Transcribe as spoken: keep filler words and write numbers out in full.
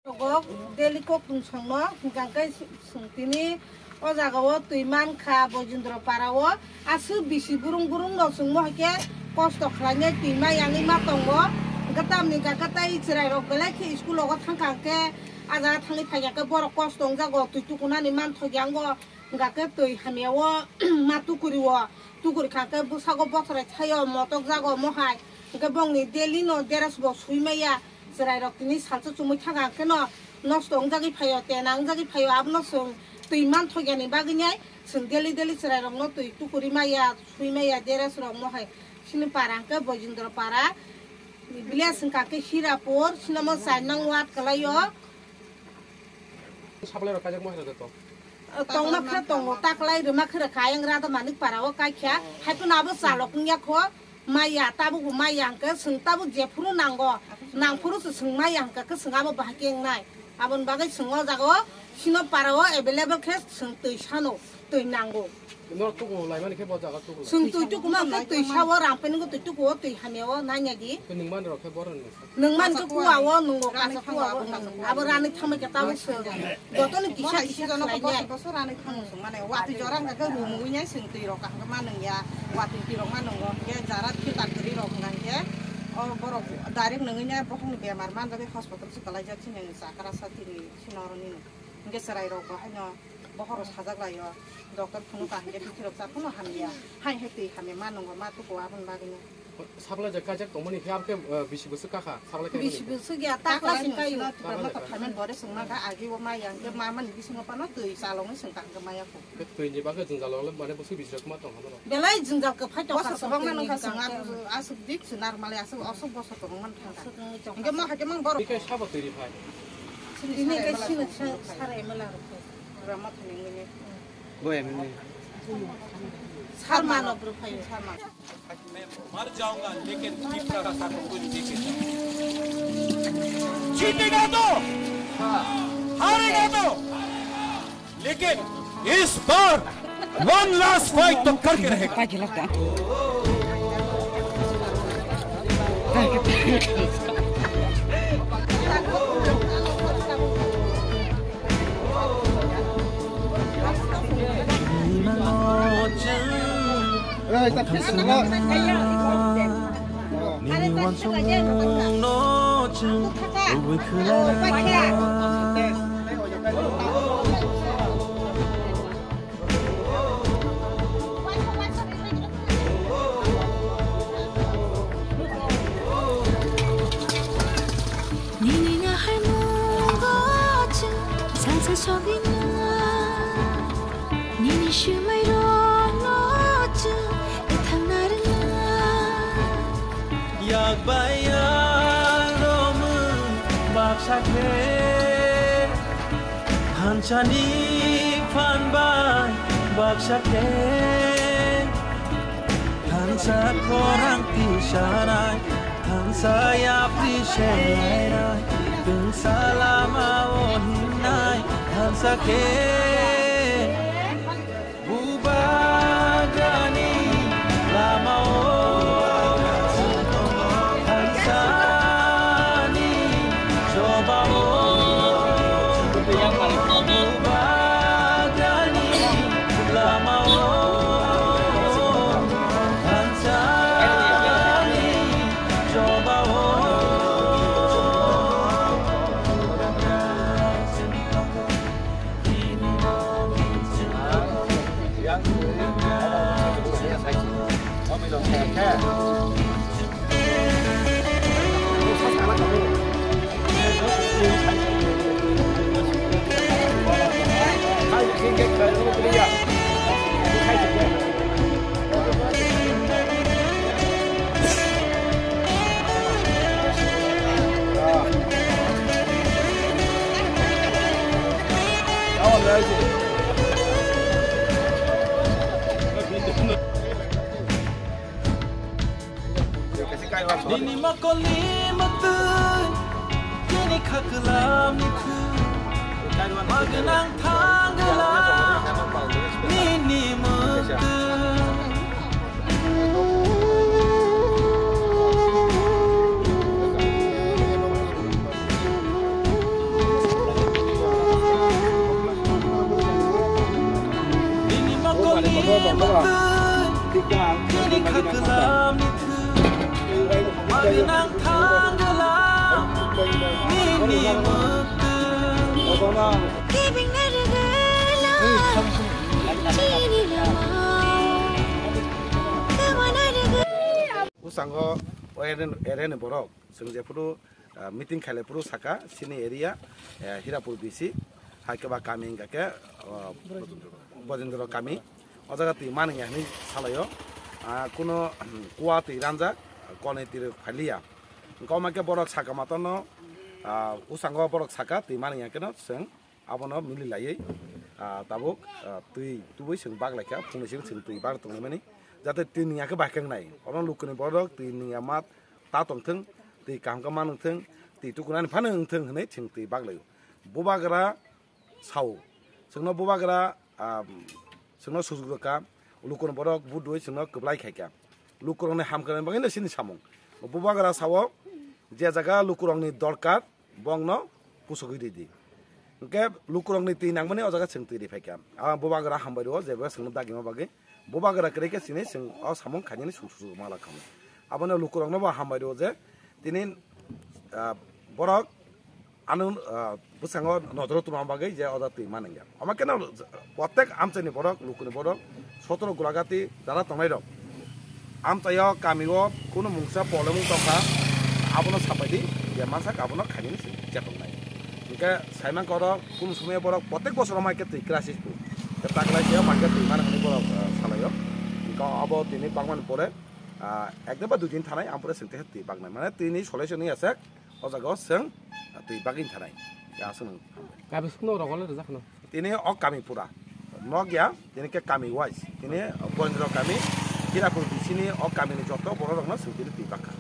Rogo daily kok thungsongno hwnkha khe swng tini o jaga o twi mankha Boijendra para o, aswk bisi burung burung no chwngmo hai khe kosto khlainai twi ma yangwi ma tongo. Hwnkhe tamni hwnkha khe tei chwrai rok belai khe school rogo thangkha hwnkhe a jaga thangwi phaikha khe borok kosto wngjago, twi tukunani manthokya wngo. Hwnkha khe twi hamya o ma tukuri o, tukuri kha khe bwsago bothrai thaio motok jago mohai, hwnkhe bongni daily no dress bo sui maya. Chwrai rok tini salsa chumui thangkha hwnkhe no nosto wngjagwi phaio, tena wngjagwi phaio, abono chwng twi manthokya ni bagwi nai chwng daily daily chwrai rok no twi tukuri maya, sui maya, dress rok mohai. Chini para hwnkhe Boijendra para, village hwnkha khe Hirapur, chini omo char nang ward kwlaio. Supply rok kaijak ma hai rok to? Tongma khe tongo, taklai rwma khe rwkha, ayang rada manik para o kaikha, hai phano abo chalok wngya kho, maya, tabuk bo maya hwnkhe, chwng tabuk jephuru nango, nangphuru se chwng maya hwnkha khe, chwng abo bahai khe wngnai. Aboni bagwi chwng o jaga o, chini para o available khe chwng twi sano, twi nango. Norok tuku laimani khe bo jaga tuku lai. Chwng twi tuku ma khe twi sao, rampani go twi tuku o, twi hamya o, nanya di. Twi nwng mani rok khe bohrok ni. Nwng mani khe kuwa o, nwng o kacha kuwa o, nwng abo rani thangma khe tabuk se. Joto ni kisa kisa khlai nai. Boso rani thangma se, mane watwi jora wngkha khe rumwi nai chwng twi rok kaham khe ma nwng ya, watwi twi rok ma nwng o, hwnkhe jara khe taktwrwi rok wngkha hwnkhe, o borok direct nwngwi nai bokhok ni bemar manjagwi hospital se kwlai jak chini chakra sa tini chini oro nini. Hwnkhe chwrai rok bo haino. Bohoro sajak lai o, doctor phunuk ang khe bithi rok cha phano hamya. Hai hai twi hamya ma nwngo ma tuku aboni bagwi no. Saklai je kaijak tongmani khe abkhe, eh, bisi bwswk kakha, saklai khe bisi bwswk ya, taklai se kayo. Taklai se kayo. Phaimani bore swngma kha agi o ma yang khe ma mani bisingo phano twi chalongwi swng tang khe maya kho. Khe twi ni bagwi jwngjal rok le mane bwswk bisi rok ma tong hamano. Belai jwngjal kwphai tong kha. Bosor kwbangma nung kha swng aswk dik se normal aswk aswk bosor kwbangma thang kha. Hwnkhe mo hai khe mang borok. Twi khe sabo twi ri phai. Tini khe sini sa-, sarai mala rok. Bo M L A. Sarmano bwrwi phaio. मैं मर जाऊंगा लेकिन जीतने का साथ मुझे जीते। जीतेगा तो, हारेगा तो, लेकिन इस बार one last fight तो करके रहेगा। Nini nahaimungo chwng salsa sogwina. Nini swmairokno chwng kwthang narwkna. Yak bai yak romwi baksa khe. Thansani phan bai baksa khe, thansa khorang tisanai, thansa yapri selainai, twngsa lama o himnai, thansa khe. Bubagrani lama o thansani choba o. Bubagrani lama o thansani choba o. Nini mokolni mwktwi, nini khaklam ni thwi, magnang thanglam nini mwktwi. Nang thangla nini muktu. Bwskango o area ni borok chwng jephuru, ah, meeting khailai phuru saka chini area, eh, Hirapur B C, hai khe ba kami hwnkha khe, ah, Bojendra kami. O jaga twi manwi ya hinwi salaio. Ah, kuno, hmm, kua twi ranjak, konwi twi rok phailiya. Wngkha omo khe borok saka matano, ah, bwskango borok saka twi manwi ya kheno chwng abono mili laiwi, ah, tabuk, ah, twi tubui chwng bak laikha, phungni simi chwng twi bak tonglaimani. Jate twi nungya khe bai khe wngnai. Oro lukuni borok twi nungya ma ta tongthwng, twi kaham khe ma nungthwng, twi tukunani phano wngthwng hinwi chwng twi bak laio. Bubagra sao. Chwngno bubagra, ah, chwngno sujuk rwkha, lukurok borok vote rwui chwngno kwplai khaikha. Lukurokni hamkrai bagwino chini samung. Bubagra sao, je jaga lukurokni dorkar, bongno pusugwi ridi. Hwnkhe lukurokni twi nangmani o jaga chwng twi riphaikha. Ah, bubagra hambai rwo, jebo chwngno dagima bagwi. Bubagra kwrwi khe chini chwng o samung khainani sung sujuk ma lakha. Abono lukurokno bo hambai rwo je tini, ah, borok ano, ah, bwskango nodoro tongma bagwi je oda twi manwngya. Omo khe no protek amchaini borok, lukuni borok, sotoro Gulagati jara tongnairok amchaio kamio kunu mungsa polemung tongkha, abono sapaidi je mansak abono khainani se chetongnai. Hwnkhe saimankha oro kunu somoyo borok protek bosoro mai khe twi crisis bo. Khe taklai se mai khe twi manwngni borok, ah, salaio. Hwnkhe abo tini bangmani pore, ah, ek din ba dui din thanai, ampore chwng twi baknai. Mane twini solution wngya se, o jaga o chwng twi bagwi thanai. Ya, aswk nang. Kabi sukno rogol rijak no. Tini o kami pura. Nok ya, tini khe kami wise. Tini Bojendra kami, Hirapur B C ni o kami ni joto borok rokno chwng tini twi bakha.